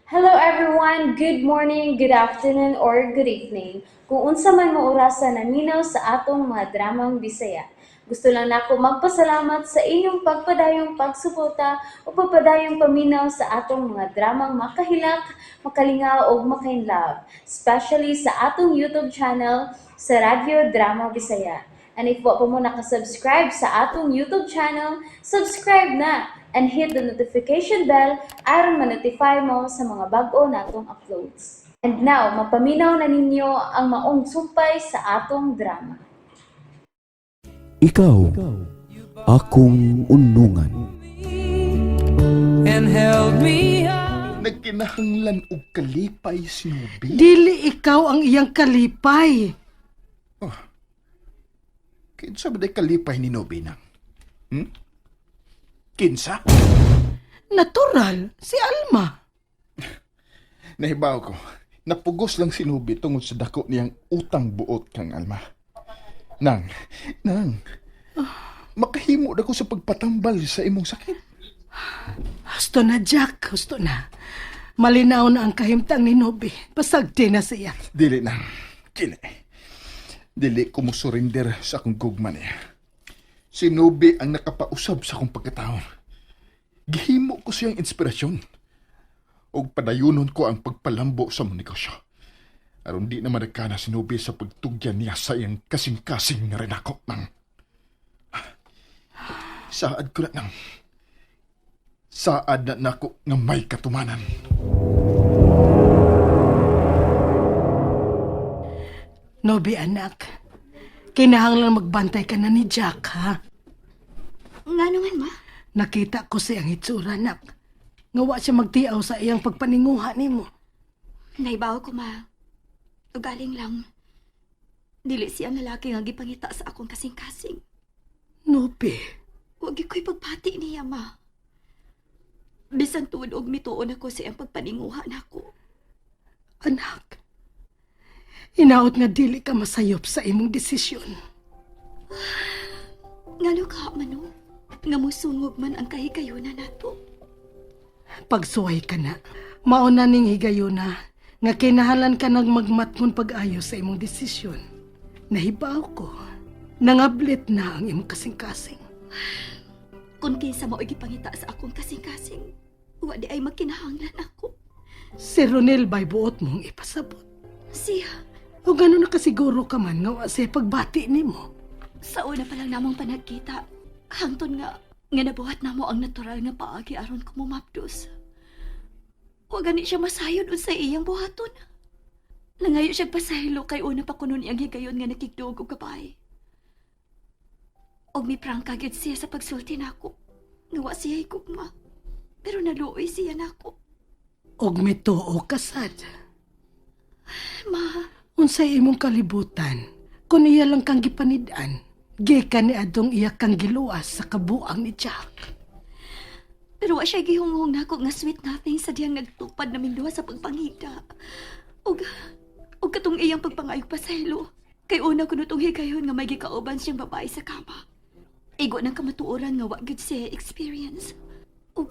Hello everyone! Good morning, good afternoon, or good evening. Kung unsa man mo orasa naminaw sa atong mga dramang Bisaya. Gusto lang nako magpasalamat sa inyong pagpadayong pagsuporta o pagpadayong paminaw sa atong mga dramang makahilak, makalingaw ug makainlove, especially sa atong YouTube channel sa Radyo Drama Bisaya. And if wa pa mo nakasubscribe sa atong YouTube channel, subscribe na and hit the notification bell aron ma-notify mo sa mga bag-o natong uploads. And now, mapaminaw na ninyo ang maong sumpay sa atong drama. Ikaw, akong unungan. And held me up. Nagkinahanglan og kalipay si Nubi. Dili ikaw ang iyang kalipay. Kinsa ba day kalipay ni Nubi nang? Kinsa? Natural, si Alma. Nahibaw ko. Napugos lang si Nubi tungod sa dako niyang utang buot kang Alma. Nang, nang, makahimo na ko sa pagpatambal sa imong sakit. Husto na, Jack. Husto na. Malinaw na ang kahimtang ni Nobi. Pasagdi na siya. Dili nang, dili. Dili ko mo surrender sa akong gugma niya. Si Nubi ang nakapausab sa akong pagkatao. Gihimo ko siyang inspirasyon. Og padayunon ko ang pagpalambo sa mong negosyo. Aron di na madagkana si Nubi sa pagtugyan niya sa iyang kasing-kasing nga rinako nang. Saad ko na nang. Saad na nako nga may katumanan. Nobi, anak. Kinahanglan magbantay ka na ni Jack, ha? Nga naman, ma. Nakita ko siyang hitsura, anak. Nga wa siya magtiaw sa iyang pagpaninguha nimo. Naibaw ko, ma. Ugaling lang. Dili siya ang lalaki nga gipangita sa akong kasing-kasing. Nobi, Huwag ko'y pagpati niya, ma. Bisan tuod og mituon ako sa iyang pagpaninguha nako. Anak. Hinaot nga dili ka masayop sa imong desisyon. Ngano ka man, no? Nga musungog man ang kahigayuna nato. Pagsuway ka na. Mauna ning higayuna nga kinahalan ka nang magmatngon pag-ayo sa imong desisyon. Nahibaw ko. Nangablit na ang imong kasing-kasing. Kung kinsa mao'y gipangita sa akong kasing-kasing, wa di ay magkinahanglan ako. Si Ronel ba'y buot mong ipasabot? Siya, O gano'n nakasiguro ka man nga wa siya pagbati nimo? Sa una pa lang namong panagkita, hangtod nga, nga nabuhat namo ang natural nga paagi aron ko mumapdos. Wa gani siya masayod unsay iyang buhaton. Nangayo siya pasaylo kay una pa kuno niyang higayon nga nakigduog og babae. Og miprangka gyud siya sa pagsulti nako. Nga wa siya higugma. Pero naluoy siya nako. Og mituo ka sad. Ma, Unsay imong kalibutan kung iya lang kang gipanid-an, gikan ni adong iya kang giluwas sa kabuang ni Jack. Pero wa siya gihunghong nako nga sweet nothing sa diyang nagtupad naming duha sa pagpangita. Og og katong iyang pagpangayog pasaylo. Kay una kuno tong higayon nga may gikauban siyang babae sa kama. Igo ng kamatuoran nga wa gyud siya experience. Og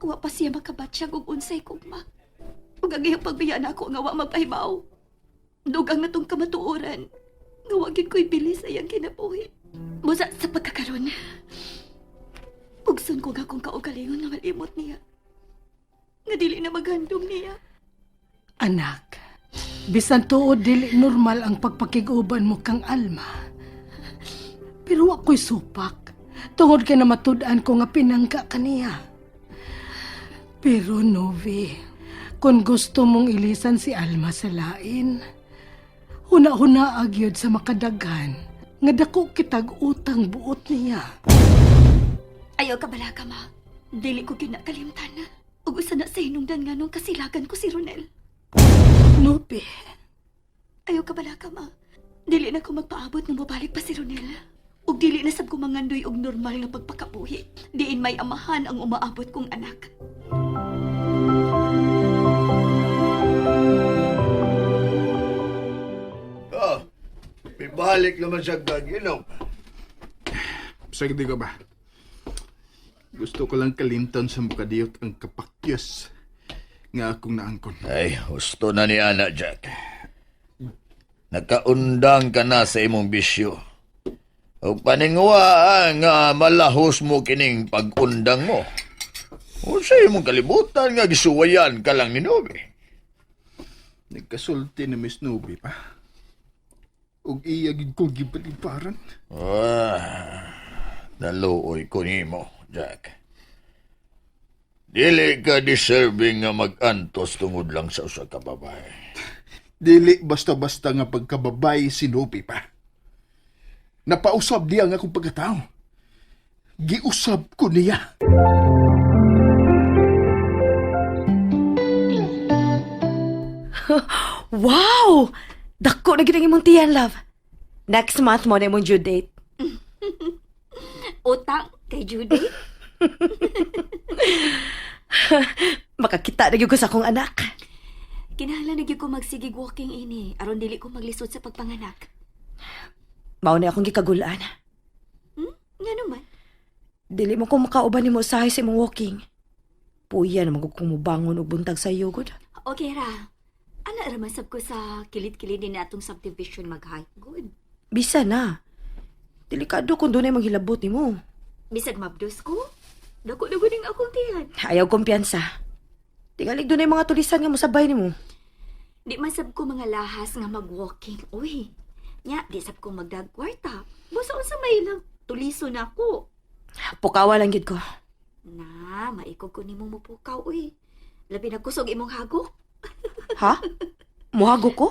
wa pa siya makabatsyag og unsay kugma. Ug ang iyang pagbiya nako nga wa magpahibaw. Dugang na tong kamatuoran nga wa gyud ko'y bili sa iyang kinabuhi. Busa sa pagkakaron. Pugson ko nga akong kaugalingon nga malimot niya. Nga dili na maghandom niya. Anak, bisan tuod dili normal ang pagpakig-uban mo kang Alma. Pero wa ko'y supak. Tungod kay namatud-an ko nga pinangga kaniya. Pero Novi, kung gusto mong ilisan si Alma sa lain, huna-huna agyod sa makadaghan nga dako kitag utang buot niya. Ayaw ka bala ka, ma. Dili ko ginakalimtan na. Ug usa na sa hinungdan nga nung kasilagan ko si Ronel. Novi, Ayaw ka bala ka, ma. Dili na ko magpaabot nga mobalik pa si Ronel. Ug dili na sab ko mangandoy og normal nga pagpakabuhi. Diin may amahan ang umaabot kong anak. Oh, ibalik naman sa gaginom. Sagdi ko ba? Gusto ko lang kalimtan sa mukadiyot ang kapakyas. nga akong naangkon. Ay, husto na ni Ana, Jack. Nakaundang ka na sa imong bisyo. O paninguha nga malahos mo kining pag-undang mo. O sa imong kalibutan nga gisuwayan ka lang ni Nobi. Nagkasulti na Miss Nubi pa. Ug iya gid ko gibalibaran. Ah, naluoy ko nimo, Jack. Dili ka deserving nga mag-antos tungod lang sa usa ka babae. Dili basta-basta nga pagkababay si Nubi pa. Napausab niya ang akong pagkatao. Giusab ko niya. Wow! Dako na gid ang imong tiyan, love. Next month mo na imong due date. Utang kay Judy. Makakita na gyud ko sa akong anak. Kinahanglan na gyud ko magsigig walking ini aron dili ko maglisod sa pagpanganak. Mao na akong gikagulaan. Nga naman. Dili mo ko makauban nimo usahay sa imong walking. Puya na magud kong mobangon og buntag sa yugod. Okay ra. Ana ra man sab ko sa kilid-kilid ni atong subdivision mag-hike. Good. Bisa na. Delikado kung dunay manghilabot nimo. Bisag mabdos ko. Dako na gud ang akong tiyan. Ayaw kumpiyansa. Tingalig dunay mga tulisan nga mosabay nimo. Di man sab ko mga lahas nga mag-walking. Uy. Nya, di sab ko magdag kwarta. Busa unsa may lang tuliso na ako. Pukawa lang gid ko. Na, maikog ko nimo mupukaw uy. Labi na kusog imong hagok. Ha? Muhago ko?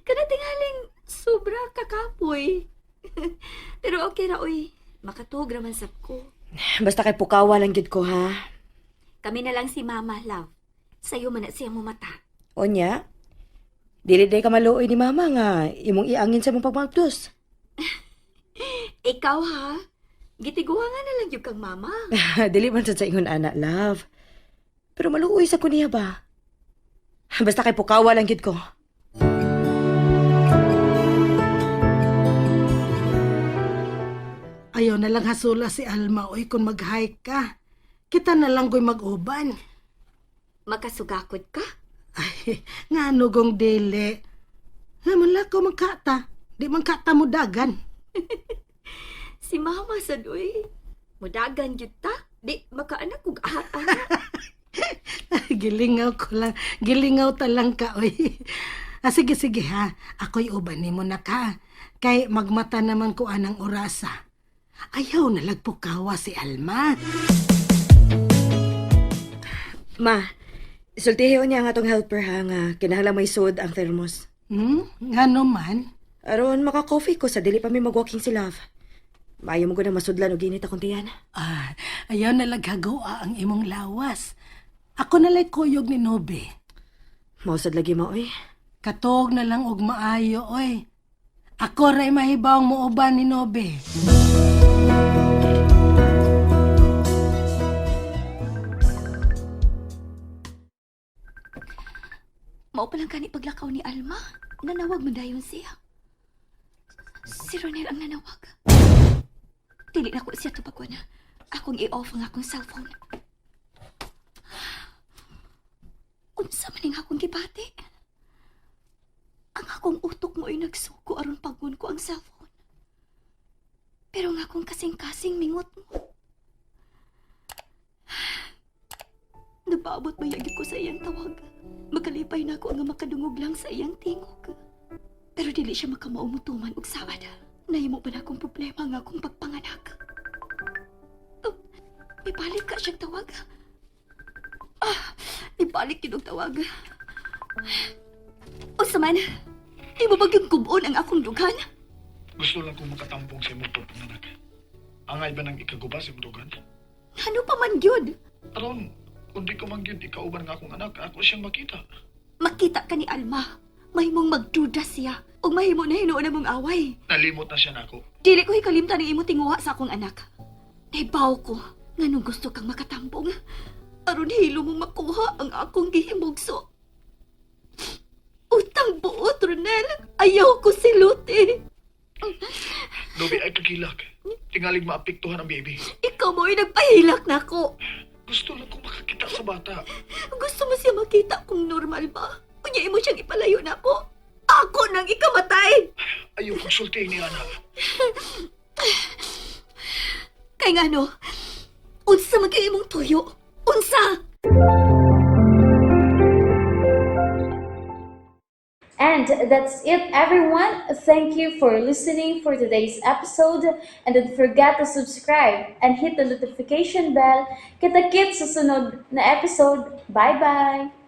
Kana tingaling sobra kakapoy. Pero okay ra uy. Makatuog ra man sab ko. Basta kay pukawa lang gid ko ha. Kami na lang si Mama, love. Sayo man na siya mumata. Onya, dili day ka maluoy ni mama nga imong iangin sa imong pagmagdos. Ikaw ha? Gitiguha nga na lang yung kang mama. Dili man sad sa ingon ana, love. Pero maluoy sa kuniya ba? Basta kay pukawa lang gid ko. Ayaw na lang hasula si Alma oy kung mag-hike ka. Kita na lang ko'y mag-uban. Makasugakod ka? Ay, nga ano gong dili. Nga man lang ko magkata. Di man kata mo dagan. Si mama sad uy. Mudagan gyud ta. Di makaanak og ahat-ahat. Gilingaw ko lang. Gilingaw ta lang ka, oy. Ah, sige, sige ha. Ako'y uban nimo na ka. Kay magmata naman ko anang orasa. Ayaw na lagpukawa si Alma. Ma, sultihi niya ang atong helper ha nga kinahanglan may sud ang thermos. Nga naman. Aron maka-coffee ko sa dili pa mi mag-walking si love. Maayo mo gud na masudlan og init akong tiyan. Ah, ayaw na laghagoa ang imong lawas. Ako na lay kuyog ni Nobe. Mausad lagi mo oy. Katog na lang og maayo, oy. Ako ray mahibawng muuban ni Nobe. Mao pa lang kani paglakaw ni Alma. Nanawag man dayon siya. Si Ronel ang nanawag. Dili na ko siya tubagon. Akong i-off ang akong cellphone. Unsa man ning akong gibati? Ang akong utok mo ay nagsuko aron pagun ko ang cellphone. Pero ang akong kasing-kasing mingot mo. Napaabot ba yagi ko sa iyang tawag? Makalipay na ako nga makadungog lang sa iyang tingog. Pero dili siya makamaumutuman og sawad. Nahimo pa na akong problema nga akong pagpanganak. Oh, ibalik ka siyang tawag. Ah, ibalik yun og tawag. O saman, imo ba gyud gubon ang akong dughan? Gusto lang kong makatampong sa imong pagpanganak. Angay ba ng ikaguba sa imong dugan? Ano pa man gyud? Aron, kung di ko man gyud ikauban nga akong anak, ako siyang makita. Makita ka ni Alma. Mahimong magduda siya. Ug mahimo na hinuon ang mong away. Nalimot na siya nako. Dili ko hikalimtan ang imong tinguha sa akong anak. Naibaw ko nganong gusto kang makatambong. Aron hilo mong makuha ang akong gihimugso. Utang buot, Ronel. Ayaw ko siluti. Dobi ay kakilak. Tingalig maapektuhan ang baby. Ikaw mo'y nagpahilak na ako. Gusto lang kong Kita sa bata. Gusto mo siya makita kung normal ba? Unya imo siyang ipalayo na ako. Ako nang ikamatay. Ayaw kong sulti ni Ana. Kay ngano, unsa man kay imong tuyo? Unsa? And that's it, everyone. Thank you for listening for today's episode. And don't forget to subscribe and hit the notification bell. Kita-kits sa sunod na episode. Bye-bye!